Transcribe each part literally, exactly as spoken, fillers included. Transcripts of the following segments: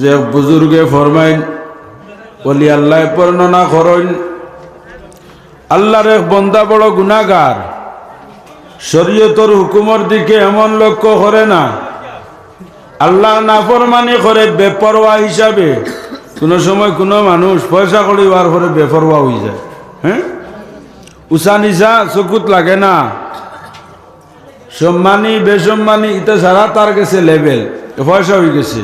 যে এক বুজুর্গে ফরমাইন, ওলি আল্লায় বর্ণনা করইন, আল্লাহর এক বন্দা বড় গুনাহগার, শরীয়তর হুকুমর দিকে এমন লক্ষ্য করে না, আল্লাহর নাফরমানি করে বেপরোয়া হিসাবে। কুনু সময় কুনু মানুষ পয়সা কড়ি অওয়ার পরে বেপরোয়া অইযায়, হ্যাঁ, উচা নিচা চকুত লাগে না, সম্মানী বেসম্মানী ইতা সারা তার গেছে লেভেল, পয়সা অইগেছে।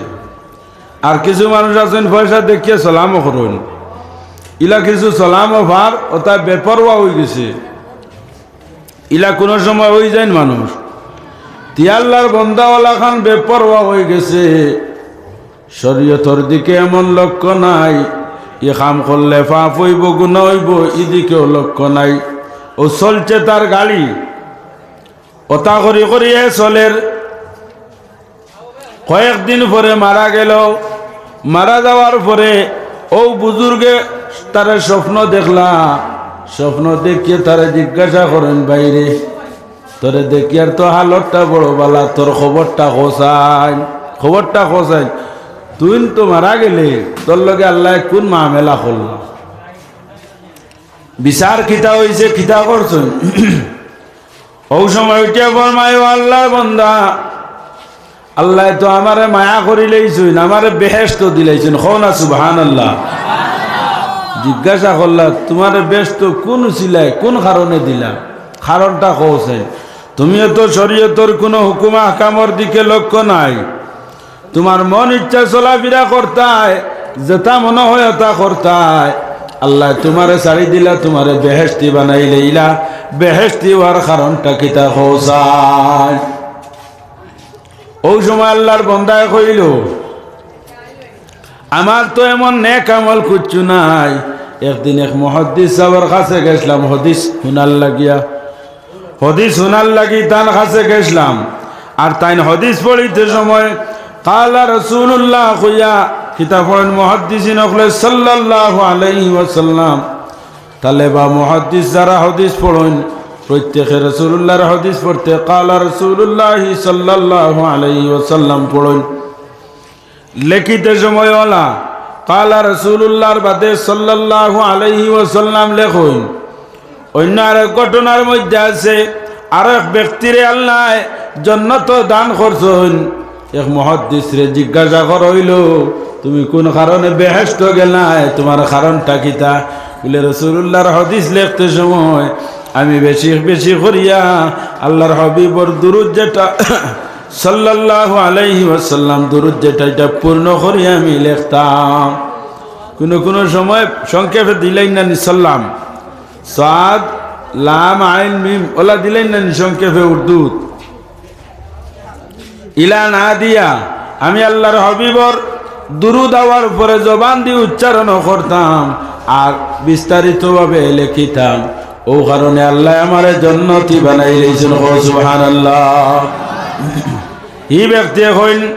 আর কিছু মানুষ আছইন পয়সা দেখিয়া সালামও করইন, ইলা কিছু সালামও ফার, অতা বেপরোয়া অইগেছে। ইলা কুনু সময় অইযাইন মানুষ। তে আল্লাহর বন্দা অলাখান বেপরোয়া অইগেছে, শরীয়তর দিকে এমন লক্ষ্য নাই, ই কাম করলে পাপ অইবো, গুনাহ অইবো, ইদিকেও লক্ষ্য নাই। অউ চলছে তার গাড়ি, অতা করি করি এ চলের। কয়েকদিন পরে মারা গেল। মারা যাওয়ার পরে অউ বুজুর্গে তারে স্বপ্ন দেখলা। স্বপ্ন দেখিয়া তারে জিজ্ঞাসা করইন, "ভাইরে, তোরে দেখিয়ার তো হালতটা বড় ভালা, তোর খবরটা কছাইন, খবরটা কছাইন। তুইন তো মারা গেলে, তোর লগে আল্লায় কুন মামেলা করলা?" বিচার কিতা অইছে, কিতা করছইন? অউ সময় উঠিয়া ফরমায়, "ও আল্লাহর বন্দা, আল্লায় তো আমারে মায়া করিলাইছইন, আমারে বেহেশত দিলাইছইন।" কও না সুবহানাল্লাহ। জিজ্ঞাসা করলা, "তুমারে বেহেশত কুন উছিলায়, কুন কারণে দিলা? কারণটা কও চাই। তুমিও তো শরীয়তর কুনু হুকুম আহকামর দিকে লক্ষ্য নাই।" তুমার মন ইচ্ছা চলাফিরা করতায়, যেতা মনে হয় অতা করতায়। আল্লায় তুমারে ছাড়ি দিলা, তুমারে বেহেশতি বানাইলাইলা, বেহেশতি অওয়ার কারণটা কিতা কও চাই? অউ সময় আল্লাহর বন্দায় কইল, "আমার তো এমন নেক আমল কুচ্ছু নাই।" একদিন এক মুহাদ্দিস সাবর কাছে গেছলাম হদিস হুনার লাগিয়া। হদিস হুনার লাগি তান কাছে গেছলাম। আর তাইন হদিস পড়িতে সময় কালা রাসূলুল্লাহ কইয়া কিতা পড়ইন, মুহাদ্দিসিন অকলে সাল্লাল্লাহু আলাইহি ওয়াসাল্লাম। তালে বা মুহাদ্দিস যারা হদিস পড়ইন, প্রত্যেকে রাসূলুল্লাহর হদিস পড়তে কালা রাসূলুল্লাহি সাল্লাল্লাহু আলাইহি ওয়াসাল্লাম পড়ইন। লেখিতে সময় অলা কালা রাসূলুল্লাহর বাদে সাল্লাল্লাহু আলাইহি ওয়াসাল্লাম লেখইন। অইন্য আরেক ঘটনার মধ্যে আছে, আরেক ব্যক্তিরে আল্লায় জন্নত দান করছইন। এক মুহাদ্দিসরে জিজ্ঞাসা করা অইল, "তুমি কুন কারণে বেহেশত গেলায়? তুমার কারণটা কিতা?" বুলে, "রাসূলুল্লাহর হদিস লেখতে সময় আমি বেশি বেশি করিয়া আল্লাহর হাবিবর দুরূদ যেটা সাল্লাল্লাহু আলাইহি ওয়াসাল্লাম দুরূদ যেটা, ইটা পূর্ণ করি আমি লেখতাম।" কুনু কুনু সময় সংক্ষেপে দিলাইন না নি সাল্লাম, সাদ, লাম, আইন, মিম, অলা দিলাইন না নি সংক্ষেপে উর্দুত। ইলা না দিয়া আমি আল্লাহর হাবিবর দুরূদ আওয়ার পরে জবান দি উচ্চারণ করতাম আর বিস্তারিতভাবে লেখিতাম। অউ কারণে আল্লায় আমারে জন্নতি বানাইলাইছইন। কও সুবহানাল্লাহ। ই ব্যক্তিয়ে কইন,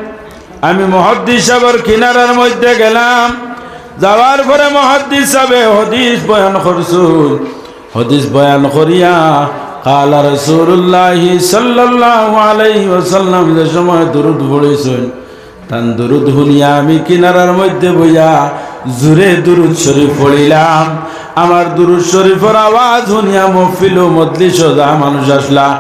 "আমি মুহাদ্দিস সাবর কিনারার মধ্যে গেলাম, যাওয়ার পরে মুহাদ্দিস সাবে হদিস বয়ান করছইন, হদিস বয়ান করিয়া কালা রাসূলুল্লাহি সাল্লাল্লাহু আলাইহি ওয়াসাল্লাম যে সময় দুরূদ পড়ছইন, তান দুরূদ হুনিয়া আমি কিনারার মধ্যে বইয়া জুরে দুরূদ শরীফ পড়িলাম। আমার দুরূদ শরীফর আওয়াজ হুনিয়া মহফিলো মজলিসো যা মানুষ আছলা,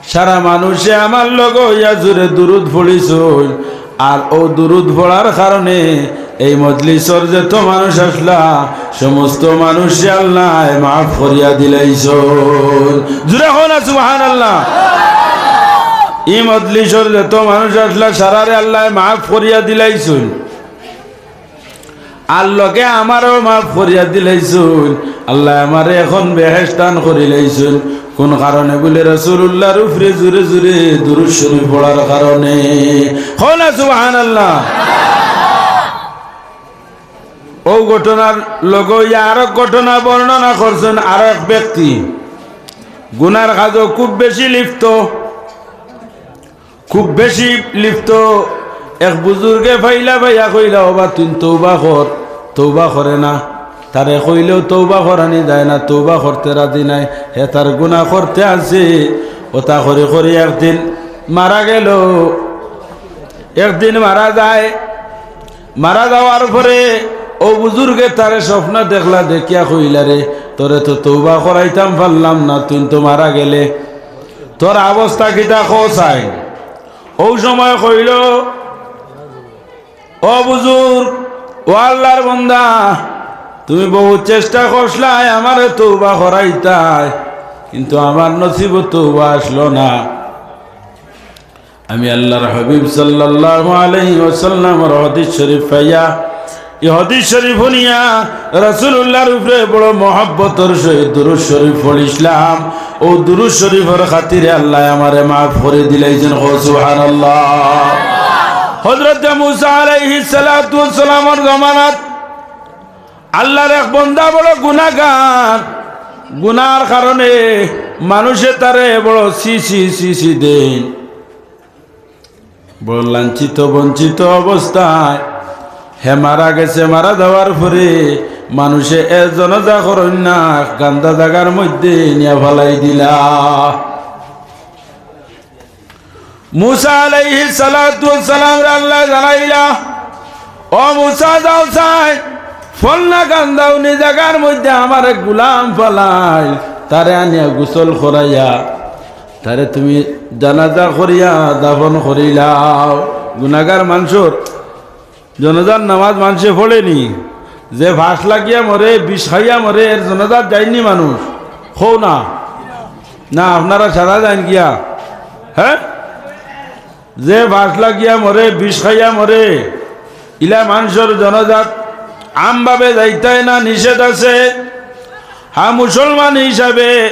সারা মানুষে আমার লগে অইয়া জুরে দুরূদ পড়ছইন।" আর অউ দুরূদ পড়ার কারণে এই মজলিসর যত মানুষ আছলা, সমস্ত মানুষরে আল্লায় মাফ করিয়া দিলাইছইন। জুরে কও না সুবহানাল্লাহ। ই মজলিসর যত মানুষ আছলা, সারারে আল্লায় মাফ করিয়া দিলাইছইন। আর লগে আমারেও মাফ করিয়া দিলাইছইন। আল্লায় আমারে এখন বেহেশত দান করিলাইছইন। কুন কারণে? বুলে রাসূলুল্লাহর উপরে জুরে জুরে দুরূদ শরীফ পড়ার কারণে। কও না সুবহানাল্লাহ। অউ ঘটনার লগে অইয়া আরক ঘটনা বর্ণনা করছইন আরক ব্যক্তি। গুনার কাজো খুব বেশি লিপ্ত, খুব বেশি লিপ্ত। এক বুজুর্গে ফাইলা পাইয়া কইলা, "ওবা, তুইন তওবা কর।" তওবা করে না। তারে কইলেও তওবা করানি যায় না, তওবা করতে রাজি নায়। হে তার গুনা করতে আছে। অতা করি করি একদিন মারা গেল। একদিন মারা যায়। মারা যাওয়ার পরে অউ বুজুর্গে তারে স্বপ্ন দেখলা, দেখিয়া কইলা, "রে, তোরে তো তওবা করাইতাম পারলাম না, তুই তো মারা গেলে, তোর অবস্থা কিতা কও চাই?" অউ সময় কইল, "ও বুজুর্গ, ও আল্লার বন্দা, তুমি বহুত চেষ্টা করছলায় আমারে তওবা করাইতায়, কিন্তু আমার নসিবো তওবা আসলো না।" আমি আল্লার হাবিব সাল্লাল্লাহু আলাইহি ওয়াসাল্লামর হাদিস শরীফ পাইয়া, ই হাদিস শরীফ হুনিয়া রাসূলুল্লাহর উপরে বড় মহব্বতর সহিত দুরূদ শরীফ পড়ছিলাম। অউ দুরূদ শরীফর খাতিরে আল্লায় আমারে মাফ করি দিলাইছইন। কও সুবহানাল্লাহ। হযরতে মুসা আলাইহিস সালাতু ওয়াস সালামর জমানাত আল্লার এক বন্দা বড় গুনাগার, গুনার কারণে মানুষে তারে বড় ছি ছি ছি ছি দেইন। বড় লাঞ্ছিত বঞ্চিত অবস্থায় হে মারা গেছে। মারা যাওয়ার পরে মানুষে এর জানাজা করইন না, গান্দা জাগার মধ্যে নিয়া ফালাই দিলা। মুসা আলাইহিস সালাতু ওয়াস সালামরে আল্লায় জানাইলা, "ও মুসা, যাও চাই, ফলনা গান্দাউনি জাগার মধ্যে আমার এক গুলাম ফালাইল, তারে আনিয়া গোসল করাইয়া তারে তুমি জানাজা করিয়া দাফন করিলাও।" গুনাগার মানষর জানাজার নামাজ মানষে পড়ে নি? যে ফাঁস লাগিয়া মরে, বিষ খাইয়া মরে, এর জানাজাত যাইন নি মানুষ? কও না। না, আপনারা সারা যাইন গিয়া? হে? যে ফাঁস লাগিয়া মরে, বিষ খাইয়া মরে, ইলা মানষর জানাজাত আমভাবে যাইতায় না, নিষেধ আছে। হ্যাঁ, মুসলমান হিসাবে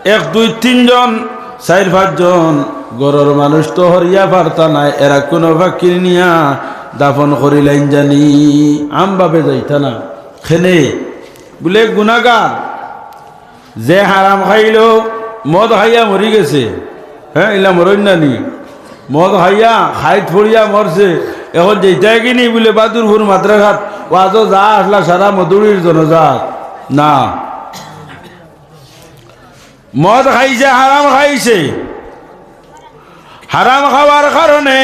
এক, দুই, তিনজন, চাইর, পাঁচজন ঘরর মানুষ তো হরিয়া পারতা নায়, এরা কুনু ফকির নিয়া দাফন করিলাইন জানি, আমভাবে যাইতা না। কেনে? বুলে গুনাগার, যে হারাম খাইলো, মদ খাইয়া মরি গেছে। হ্যাঁ, ইলা মরইন না নি? মদ খাইয়া, খাইত পড়িয়া মরছে। এখন যেইটাই কিনি বুলে বাদুরপুর মাদ্রাসাত ওয়াজো যা আসলা সারা মদুড়ির জানাজাত। না। মদ খাইছে, হারাম খাইছে। হারাম খাওয়ার কারণে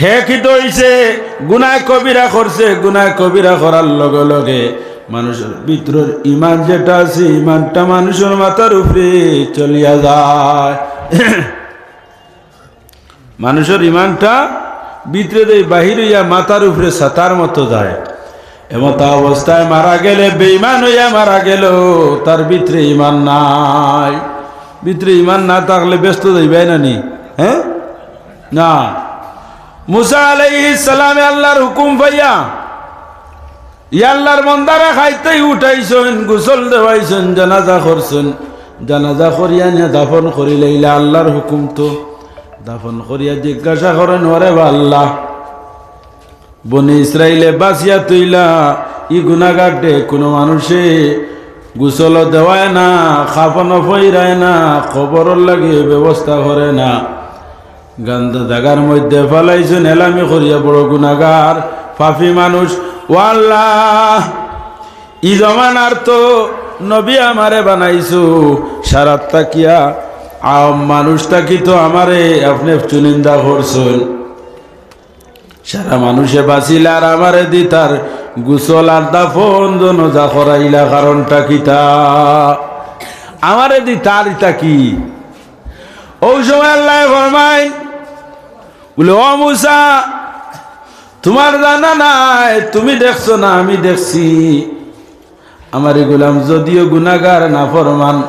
হে কিতা অইছে? গুনায় কবিরা করছে। গুনায় কবিরা করার লগে লগে মানষর ভিতরর ইমান যেটা আছে, ইমানটা মানষর মাথার উপরে চলিয়া যায়। মানষর ইমানটা ভিতরে দেই বাহির অইয়া মাথার উপরে ছাতার মতো যায়। এমতা অবস্থায় মারা গেলে, বেঈমান অইয়া মারা গেল, তার ভিতরে ইমান নাই। ভিতরে ইমান না থাকলে বেহেস্তো যাইবায় না নি? হ্যাঁ? না। মুসা আলাইহিস সালামে আল্লার হুকুম পাইয়া ই আল্লার বন্দারে খাইতেই উঠাইছইন, গোসল দেওয়াইছইন, জানাজা করছইন, জানাজা করিয়া নিয়া দাফন করিলাইলা। আল্লার হুকুম তো। দাফন করিয়া জিজ্ঞাসা করইন, "ওরে বা আল্লাহ, বনি ইসরাইলে বাঁচিয়া থইলা, ই গুনাগাররে কুনু মানষে গোসলও দেওয়ায় না, কাফনও পইরায় না, কবরর লাগি ব্যবস্থা করে না, গান্দা জাগার মধ্যে ফালাইছইন, এলামি করিয়া বড় গুনাগার, পাপী মানুষ। ও আল্লাহ, ই জমানার তো নবী আমারে বানাইছো, সারাত থাকিয়া আওয়াম মানুষ থাকি তো আমারে আপনে চুনিন্দা করছইন।" সারা মানষে বাঁচিলা আর আমারে দিতার গোসল আর দাফন জানাজা করাইলা, কারণটা কিতা? আমারে দিতার ইতা কি? অউ সময় আল্লায় ফরমাইন, বুলে, "ও মুসা, তুমার জানা নাই, তুমি দেখছো না, আমি দেখছি।" আমার ই গুলাম যদিও গুনাগার, নাফরমান,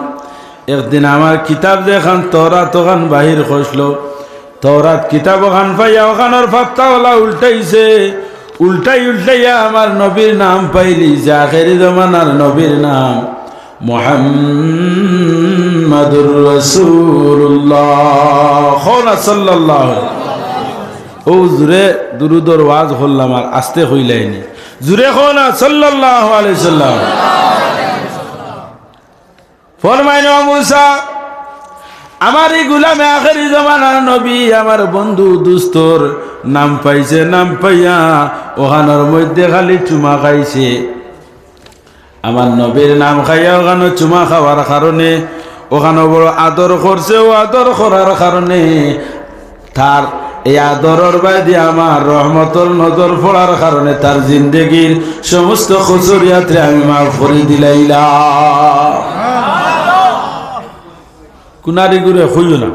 একদিন আমার কিতাব যেখান তওরাত অখান বাহির করছিল, তওরাত কিতাব অখান পাইয়া অখানর পাত্তা অলা উল্টাইছে, উল্টাই উল্টাইয়া আমার নবীর নাম পাইলিছে, আখেরি জমানার নবীর নাম মুহাম্মাদুর রাসূলুল্লাহ। কও না সাল্লাল্লাহু। অউ জুরে দুরুদর ওয়াজ করলাম আর আস্তে কইলাইনি। জুরে কও না, সাল্লাল্লাহু আলাইহি সাল্লাম। ফরমাইন, "ও মুসা, আমার ই গুলামে আখেরি জমানার নবী, আমার বন্ধু দুস্তর নাম পাইছে, নাম পাইয়া অখানর মধ্যে খালি চুমা খাইছে। আমার নবীর নাম খাইয়া অখানো চুমা খাওয়ার কারণে, অখানো বড় আদর করছে, অউ আদর করার কারণে তার এই আদরর বায়দি আমার রহমতর নজর পড়ার কারণে তার জিন্দেগির সমস্ত কসুরিয়াতরে আমি মাফ করি দিলাইলাম। কুনারি গুরে কইও না,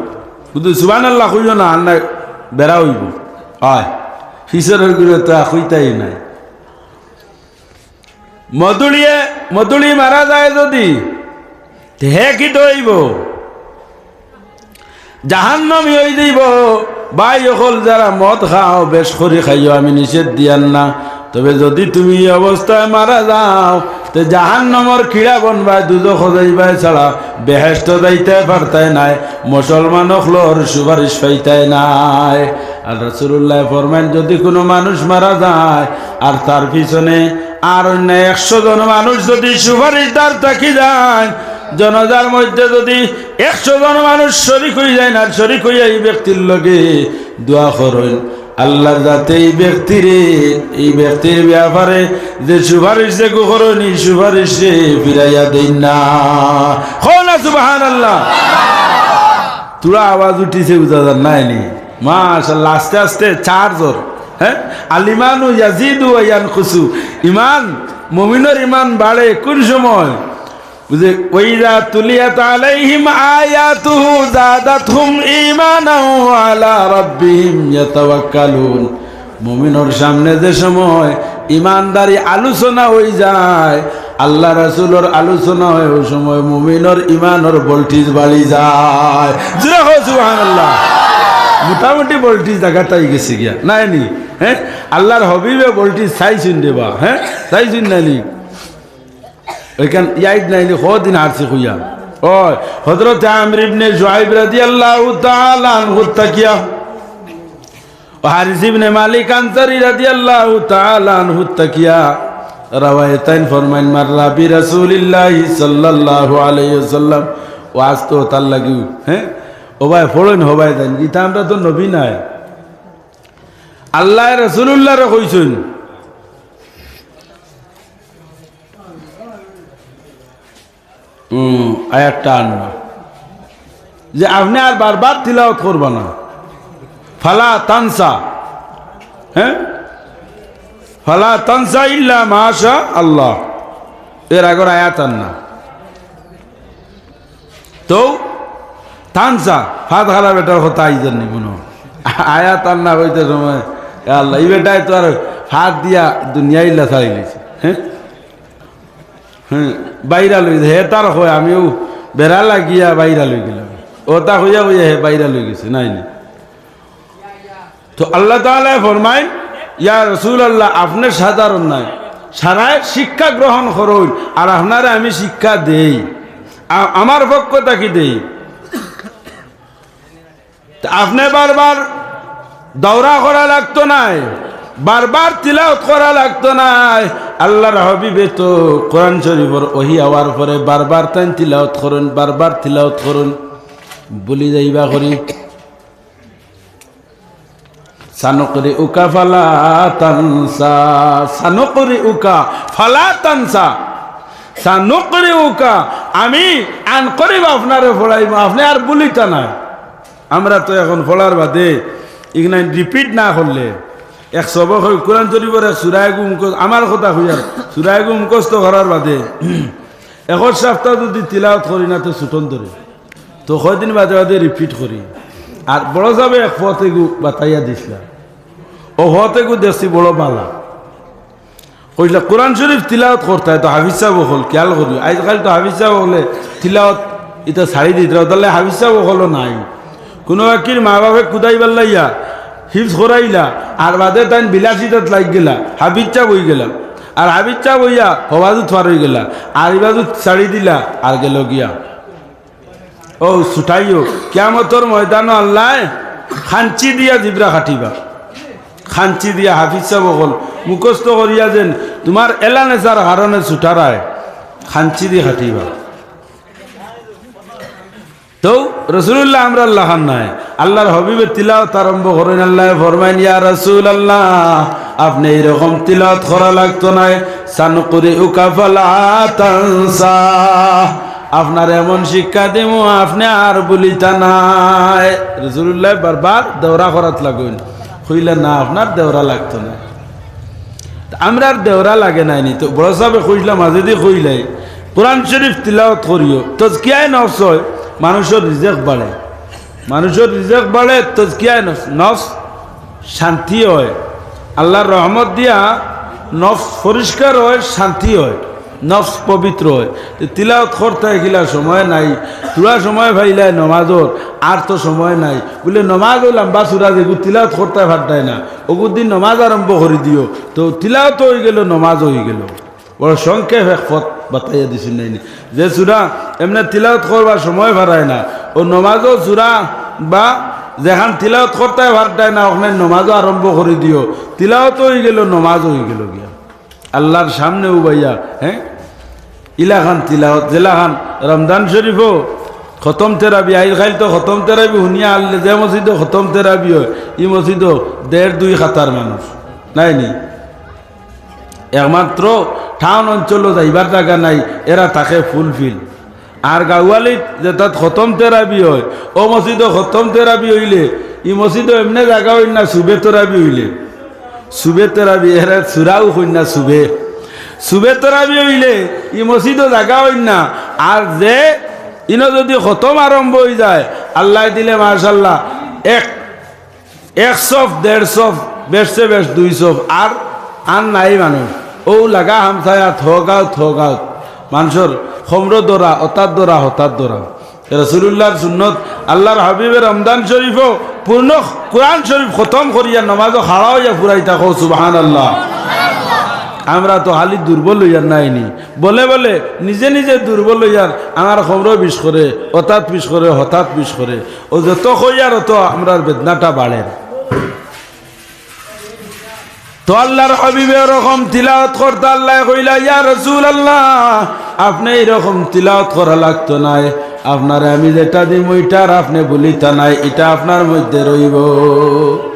শুধু সুবহানাল্লাহ কইও না, আর না বেড়া অইবো। অয়, পিছনর গুরে তো আর কইতাই নাই। মদুড়িয়ে, মদুড়ি মারা যায় যদি, তে হে কিতা অইবো? জাহান্নামি অই যাইবো। ভাই অকল, যারা মদ খাও, বেশ করি খাইও, আমি নিষেধ দিয়ার না। তবে যদি তুমি এই অবস্থায় মারা যাও, তে জাহান্নামর কিড়া বনবায়, দুজখো যাইবায় ছাড়া বেহেশতো যাইতায় পারতায় নায়, মুসলমান অকলর সুপারিশ পাইতায় নায়। আর রাসূলুল্লায় ফরমাইন, যদি কুনু মানুষ মারা যায় আর তার পিছনে আর অইন্য একশো জন মানুষ যদি সুপারিশদার থাকি যায়, জানাজার মধ্যে যদি একশো জন মানুষ শরিক অই যায় আর শরিক অইয়া ই ব্যক্তির লগে দোয়া করইন, আল্লায় যাতে ই ব্যক্তিরে, ই ব্যক্তির ব্যাপারে যে সুপারিশ যেগু করইন, ই সুপারিশরে ফিরাইয়া দেইন না। কও না সুবহানাল্লাহ। থুড়া আওয়াজ উঠিছে, বুঝা যার নায় নি? মাশাআল্লাহ, আস্তে আস্তে চার্জ অর। হ্যাঁ, আল ইমানু ইয়াজিদু ওয়া ইয়ানকুসু। ইমান, মুমিনর ইমান বাড়ে কুন সময়? বুঝে, ওয়াইযা তুলিয়াত আলাইহিম আয়াতুহু যাদাতহুম ঈমানাও ওয়া আলা রাব্বিহিম ইয়াতাওয়াক্কালুন। মুমিনর সামনে যে সময় ইমানদারি আলোচনা অই যায়, আল্লাহ রাসূলর আলোচনা অয়, অউ সময় মুমিনর ইমানর ভোল্টেজ বাড়ি যায়। জোরে কও সুবহানাল্লাহ। মোটামুটি ভোল্টেজ জাগাত আই গেছে গিয়া, নায় নি? হ্যাঁ, আল্লাহর হাবিবে ভোল্টেজ চাইছইন রে বা, হ্যাঁ, চাইছইন না নি? অখান ইয়াদ নাই নি, কয়দিন হারছি কইয়া। অয়, হযরতে আমির ইবনে শুআইব রাদিয়াল্লাহু তাআলা আনহু থাকিয়া, ও হারিস ইবনে মালিক আনসারী রাদিয়াল্লাহু তাআলা আনহু থাকিয়া রেওয়ায়েতাইন ফরমাইন, মাররা বি রাসূলিল্লাহি সাল্লাল্লাহু আলাইহি ওয়াসাল্লাম। ওয়াজ তো তার লাগিও, হ্যাঁ? ও ভাই, ফড়ইন হবায় যাইন। ইতা আমরা তো নবী নায়। আল্লায় রাসূলুল্লাহরে কইছইন। হুম, আয়াতটা আনবা। যে আপনে আর বারবার তিলাওয়াত করবা না। ফালা তানসা। হ্যাঁ? ফালা তানসা ইল্লা মা শা আল্লাহ। এর আগর আয়াত আর না। তো তানসা, ফাদ খালা বেটার কথা আইজের নি মনো। আয়াত আর না কইতে সময়, এ আল্লাহ, ই বেটায় তো আর ফাদ দিয়া দুনিয়া ইল্লা ছাড়িলিছে। হ্যাঁ? হ্যাঁ, বাইরা লই, হে তার কয়, আমিও বেড়া লাগিয়া বাইরা লই গেলাম। অতা কইয়া কইয়া হে বাইরা লই গেছে, নায় নি? তো আল্লাহ তাআলায় ফরমাইন, ইয়া রাসূলুল্লাহ, আপনে সাধারণ নায়, সারায় শিক্ষা গ্রহণ করইন, আর আপনারে আমি শিক্ষা দেই, আ-, আমার পক্ষ থাকি দেই। তে আপনে বারবার দৌড়া করা লাগতো নায়, বারবার তিলাওয়াত করা লাগতো নায়। আল্লাহর হাবিবে তো কোরআন শরীফর ওহী আওয়ার পরে বারবার তাইন তিলাওয়াত করইন, বারবার তিলাওয়াত করইন, ভুলি যাইবা করি। সানুকরিউকা ফালা তানসা, সানুকরিউকা ফালা তানসা, সানুকরিউকা, আমি আনকরিব আপনারে পড়াইমু, আপনে আর ভুলিতা নায়। আমরা তো এখন পড়ার বাদে ইগনাইন repeat না করলে, এক সবক অয় কোরআন শরীফর এক সূরা এগু মুখস্থ, আমার কথা কইয়ার, সূরা এগু মুখস্থ করার বাদে এখন সপ্তাহ যদি তিলাওয়াত করি না, তে ছুটন ধরে। তো কয়দিন বাদে বাদে repeat করি। আর বড় সাবে এক পথ এগু বাতাইয়া দিছলা। অউ পথ এগু দেখছি বড় বালা। কইলা, কোরআন শরীফ তিলাওয়াত করতায় তো হাফিজ সাব অকল, খেয়াল করি। আইজকাইল তো হাফিজ সাব অকলে তিলাওয়াত ইতা ছাড়ি দিতরা, তাইলে হাফিজ সাব অকলও নাই। কুনু বাক্কির মা-বাফে কুদাইবার লাগিয়া হিফজ করাইলা, আর বাদে তাইন বিলাসিতাত লাগি গেলা, হাফিজ সাব অই গেলা। আর হাফিজ সাব অইয়া হবাজুত পার অই গেলা, আর ইবাজুত ছাড়ি দিলা, আর গেল গিয়া। অউ ছুটাইও, কিয়ামতর ময়দানো আল্লায় খাঞ্চি দিয়া জিবরা কাটিবা। খাঞ্চি দিয়া হাফিজ সাব অকল মুখস্থ করিয়া যেন তুমার এলান এসার কারণে ছুটারায়, খাঞ্চি দি কাটিবা। তো রাসূলুল্লাহ আমরার লাখান নায়, আল্লাহর হাবিবে তিলাওয়াত আরম্ভ করইন, আল্লায় ফরমাইন, ইয়া রাসূলুল্লাহ, আপনে ইরকম তিলাওয়াত করা লাগতো নায়, সানুকরিউকা ফালা তানসা। আপনারে এমন শিক্ষা দিমু, আপনে আর ভুলিতা নায়। রাসূলুল্লায় বারবার দেওরা করাত লাগইন, কইলা, "না, আপনার দেওরা লাগতো নায়।" তে আমরার দেওরা লাগে নায় নি, তো বড় সাবে কইছলা, মাঝেদি কইলাই, কোরআন শরীফ তিলাওয়াত করিও, তজকিয়ায়ে নফস অয়, মানুষর রিজেক বাড়ে, মানুষর রিজেক বাড়ে, তজকিয়ায়ে নফস, নফস শান্তি অয়, আল্লার রহমত দিয়া নফস পরিষ্কার অয়, শান্তি অয়, নফস পবিত্র অয়। তে তিলাওয়াত করতায় কিলা সময় নাই, থুড়া সময় পাইলায় নমাজর, আর তো সময় নাই। বুলে, "নমাজও লাম্বা সুরা যেগু তিলাওয়াত করতায় পারতায় না, অগুদি নমাজ আরম্ভ করি দিও।" তো তিলাওয়াতও অইগেলো, নমাজও অইগেলো। বড় সংক্ষেপ এক পথ বাতাইয়া দিছইন নায়নি। যে সুরা এমনে তিলাওয়াত করবার সময় পারায় না, অউ নমাজও সুরা বা যেখান তিলাওয়াত করতায় পারতায় না, অখান নমাজও আরম্ভ করি দিও। তিলাওয়াতও অইগেলো, নমাজও অইগেলো গিয়া। আল্লার সামনে উবাইয়া, হে? ইলাখান তিলাওয়াত, যেলাখান রমজান শরীফও খতম তেরাবি, আইজ কাইল তো খতম তেরাবি হুনিয়া আরলে যে মসজিদো খতম তেরাবি অয়, ই মসজিদো দেড় দুই কাতার মানুষ, নায়নি? একমাত্র টাউন অঞ্চলো যাইবার জাগা নাই, এরা থাকে ফুলফিল। আর গাউয়ালিত যেতাত খতম তেরাবি অয়, অউ মসজিদো খতম তেরাবি অইলে, ই মসজিদো এমনে জাগা অইন না, সুবে তেরাবি অইলে। সুবে তেরাবি, এরা সুরাও কইন না, সুবে। সুবে তেরাবি অইলে, ই মসজিদো জাগা অইন না। আর যে ইনো যুদি খতম আরম্ভ অইযায়, আল্লায় দিলে মাশাআল্লাহ, এক এক সফ, দেড় সফ, বেশছে বেশ দুই সফ, আর, আর নাই মানুষ। অউ লাগা হামসায়াত, হগাউত, হগাউত। মানষর খমরো ধরা, অতাত ধরা, হতাত ধরা। রাসূলুল্লাহর সুন্নত, আল্লার হাবিবে রমজান শরীফও পূর্ণ কোরআন শরীফ খতম করিয়া নমাজো খাড়া অইয়া ফুরাইতা, কও সুবহানাল্লাহ। আমরা তো খালি দুর্বল অইয়ার নায়নি, বলে বলে নিজে নিজে দুর্বল অইয়ার, আমার খমরো বিষ করে, অতাত বিষ করে, হতাত বিষ করে। অউ যত কইয়ার অত আমরার বেদনাটা বাড়ের। তো আল্লার হাবিবে অরকম তিলাওয়াত করতা, আল্লায় কইলা, "ইয়া রাসূলুল্লাহ, আপনে ইরকম তিলাওয়াত করা লাগতো নায়, আপনারে আমি যেটা দিমু ইটা আর আপনে ভুলিতা নায়, ইটা আপনার মধ্যে রইবো।"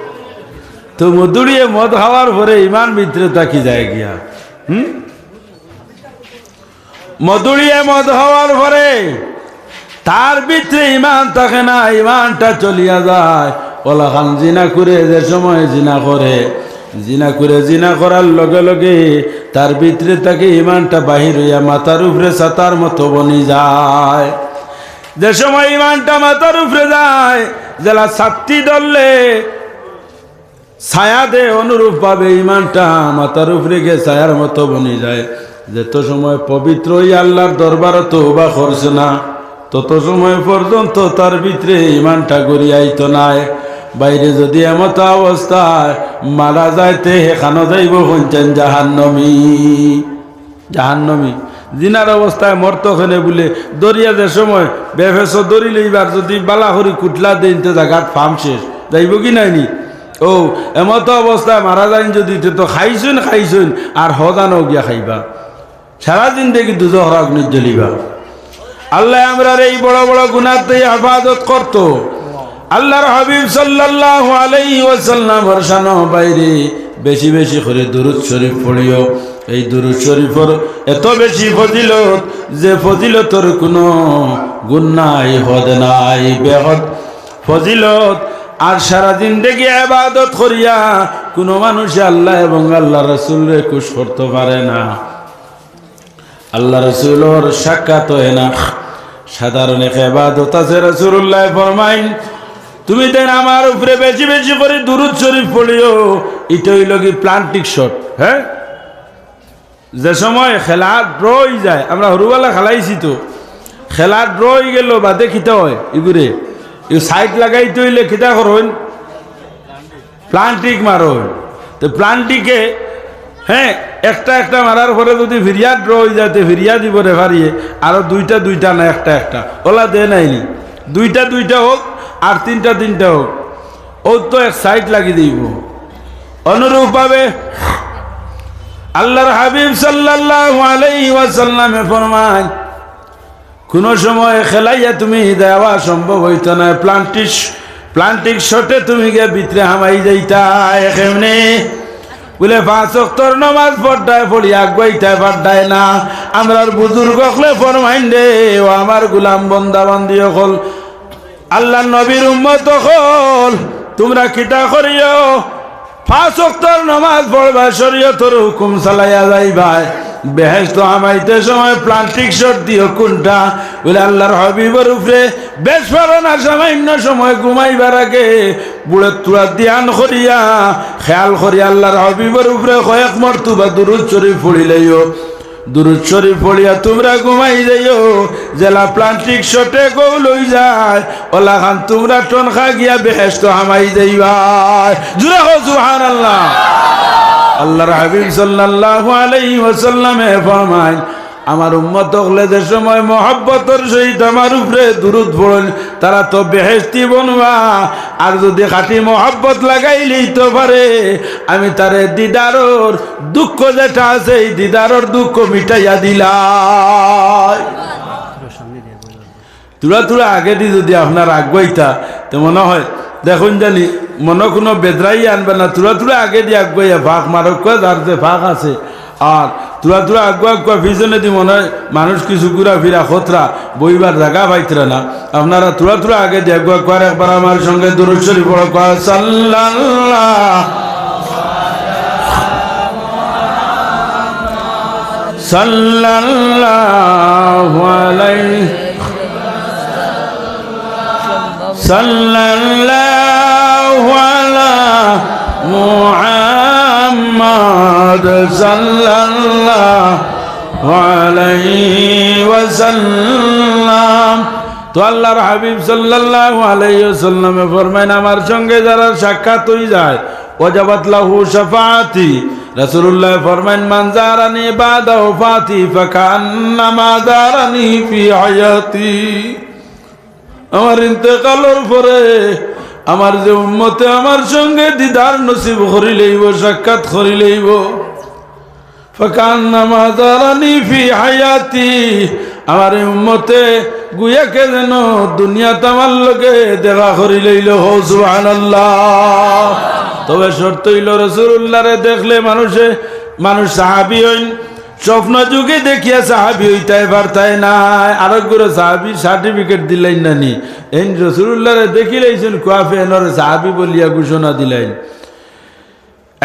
তো মদুড়িয়ে মদ খাওয়ার পরে ইমান ভিতরে থাকি যায় গিয়া, হুম? মদুড়িয়ে মদ খাওয়ার পরে তার ভিতরে ইমান থাকে না, ইমানটা চলিয়া যায়। অলাখান জিনা করে, যে সময় জিনা করে, জিনা করে, জিনা করার লগে লগে তার ভিতরে থাকি ইমানটা বাহির অইয়া মাথার উপরে ছাতার মতো বনি যায়। যে সময় ইমানটা মাথার উপরে যায়, যেলা ছাত্তি ধরলে ছায়া দে, অনুরূপভাবে ইমানটা মাথার উপরে গিয়া ছায়ার মতো বনি যায়। যত সময় পবিত্র অইয়া আল্লার দরবারো তওবা করছে না, তত সময় পর্যন্ত তার ভিতরে ইমানটা ঘুরি আইতো নায়। বাইরে যুদি এমতা অবস্থায় মারা যায়, তে হে খানো যাইবো কইনচাইন জাহান্নমি। জাহান্নমি। জিনার অবস্থায় মরতো কেনে বুলে, ধরিয়া যে সময় বেফেসো ধরি লইবার, যুদি বালা করি কুটলা দেইন, তে জাগাত ফাম শেষ। যাইবো কি নায়নি? অউ, এমতো অবস্থায় মারা যাইন যুদি, তে তো খাইছইন, খাইছইন, আর হজানো গিয়া খাইবা। সারা জিন্দেগি দুজখর আগুনিত জ্বলিবা। আল্লায় আমরার এই বড় বড় গুনাহ থাকি হেফাজত করতো। আল্লার হাবিব সাল্লাল্লাহু আলাইহি ওয়াসাল্লামর শানো বাইরে বেশি বেশি করি দুরূদ শরীফ পড়িও। এই দুরূদ শরীফর এত বেশি ফজিলত, যে ফজিলতর কুনু গুণ নাই, হদ নাই, বেহদ ফজিলত। আর সারা জিন্দেগি ইবাদত করিয়া কুনু মানুষে আল্লাহ এবং আল্লার রাসূলরে খুশ করতো পারে না। আল্লার রাসূলর সাক্ষাৎ অয় না। সাধারণ এক ইবাদত আছে, রাসূলুল্লায় ফরমাইন, "তুমি যেন আমার উপরে বেশি বেশি করি দুরূদ শরীফ পড়িও।" ইটা অইলো গি প্লান্টিক শট, হে? যে সময় খেলা ড্র অইযায়, আমরা হুরুবালা খেলাইছি তো, খেলা ড্র অইগেলো বাদে কিতা অয়? ইগুরে, ই সাইড লাগাইতে অইলে কিতা করইন? প্লান্টিক মারইন। তো প্লান্টিকে, হে, একটা একটা মারার পরে যুদি ফিরিয়া ড্র অইযায়, তে ফিরিয়া দিবো রেফারিয়ে, আরো দুইটা দুইটা না একটা একটা, অলা দে নায়নি, দুইটা দুইটা অউক আর তিনটা তিনটা অউক, অউ তো এক সাইড লাগি দিবো। অনুরূপভাবে আল্লার হাবিব সাল্লাল্লাহু আলাইহি ওয়াসাল্লামে ফরমাইন, কুনু সময় খেলাইয়া তুমি দেওয়া সম্ভব অইতো নায়। প্লান্টিক, প্লান্টিক শটে তুমি গিয়া ভিতরে হামাই যাইতায় কেমনে? বুলে, "পাঁচ ওয়াক্তর নামাজ পড়তায় পড়ি আগুয়াইতায় পারতায় না।" আমরার বুজুর্গ অকলে ফরমাইন রে, ও আমার গুলাম বন্দা বান্দি অকল, আল্লার নবীর উম্মত অকল, তুমরা কিতা করিও? পাঁচ ওয়াক্তর নামাজ পড়বায়, শরীয়তর হুকুম চালাইয়া যাইবায়। বেহেশতো হামাইতে সময় প্লান্টিক শট দিও কুনটা? বুলে, আল্লার হাবিবর উপরে বেশ পারো না, সামান্য সময় ঘুমাইবার আগে বুড়ের তুড়া ধ্যান করিয়া, খেয়াল করিয়া আল্লার হাবিবর উপরে কয়েক মর্তবা দুরুদ শরীফ পড়িলাইও। দুরুদ শরীফ পড়িয়া তুমরা ঘুমাই যাইও। যেলা প্লান্টিক শটে গৌল অই যায়, অলাখান তুমরা টনখা গিয়া বেহেশতো হামাই যাইবায়। জুরে কও সুবহানাল্লাহ। আল্লার হাবিব সাল্লাল্লাহু আলাইহি ওয়াসাল্লামে ফরমাইন, আমার উম্মত অকলে যে সময় মহব্বতর সহিত আমার উপরে দুরুদ পড়ইন, তারা তো বেহেশতি বনবা। আর যুদি খাঁটি মহব্বত লাগাইলিতো পারে, আমি তারে দিদারর দুঃখ যেটা আছে, এই দিদারর দুঃখ মিটাইয়া দিলাই। তুড়া তুড়া আগেদি যুদি আপনারা আগুয়াইতা, তে মনো অয়, দেখইন জানি, মনো কুনু বেদরাই আনবা না, তুড়া তুড়া আগেদি আগুয়াইয়া ফাঁক মারউক্কা, যার যে ফাঁক আছে। আর তুড়া তুড়া আগুয়া আগুয়া পিছনেদি মনো অয় মানুষ কিছু ঘুরাফিরা করতরা, বইবার জাগা পাইতরা না। আপনারা তুড়া তুড়া আগেদি আগুয়া আগুয়া, আর একবার আমার সঙ্গে দুরুদ শরীফ পড়উক্কা, সাল্লাল্লাহু সাল্লাল্লাহু আলাইহি, সাল্লাল্লাহু আলা মুহাম্মদ, সাল্লাল্লাহু আলাইহি ওয়াসাল্লাম। তো আল্লার হাবিব সাল্লাল্লাহু আলাইহি ওয়াসাল্লামে ফরমাইন, আমার সঙ্গে যারার সাক্ষাৎ অই যায়, ওয়াজাবাত লাহু শাফাআতি। রাসূলুল্লায় ফরমাইন, মান জারানি বাদা ওয়াফাতি ফাকান্নামা জারানি ফি হায়াতি। আমার ইন্তেকালর পরে আমার যে উম্মতে আমার সঙ্গে দিদার নসিব করিলাইবো, সাক্ষাৎ করিলাইবো, ফাকান্নামা জারানি ফি হায়াতি, আমার এই উম্মতে গুয়াকে যেন দুনিয়াত আমার লগে দেখা করিলাইলো। হো সুবহানাল্লাহ। তবে শর্ত অইলো, রাসূলুল্লারে দেখলে মানুষে, মানুষ সাহাবী অইন, স্বপ্ন যুগে দেখিয়া সাহাবী অইতায় পারতায় নায়। আরক গুরে সাহাবীর সার্টিফিকেট দিলাইন না নি, এইন রাসূলুল্লারে দেখিলাইছইন, কুয়াফে এনরে সাহাবী বলিয়া ঘোষণা দিলাইন।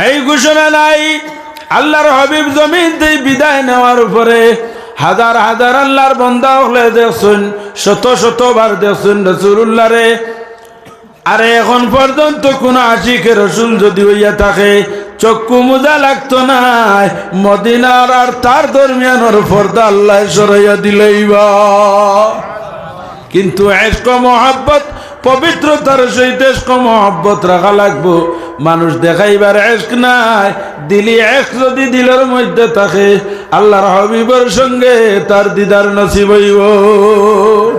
এই ঘোষণা নাই। আল্লার হাবিব জমিন থাকি বিদায় নেওয়ার পরে হাজার হাজার আল্লার বন্দা অকলে দেখছইন, শত শত বার দেখছইন রাসূলুল্লারে। আর এখন পর্যন্ত কুনু আশিকে রসুল যুদি অইয়া থাকে, চক্ষু মুজা লাগতো নায়, মদিনার আর তার দরমিয়ানর পর্দা আল্লায় সরাইয়া দিলাইবা। কিন্তু এশক মহব্বত, পবিত্রতার সহিত এশক মহব্বত রাখা লাগবো। মানুষ দেখাইবার এশক নায়, দিলি এশক যুদি দিলর মধ্যে থাকে, আল্লার হাবিবর সঙ্গে তার দিদার নসিব অইবো।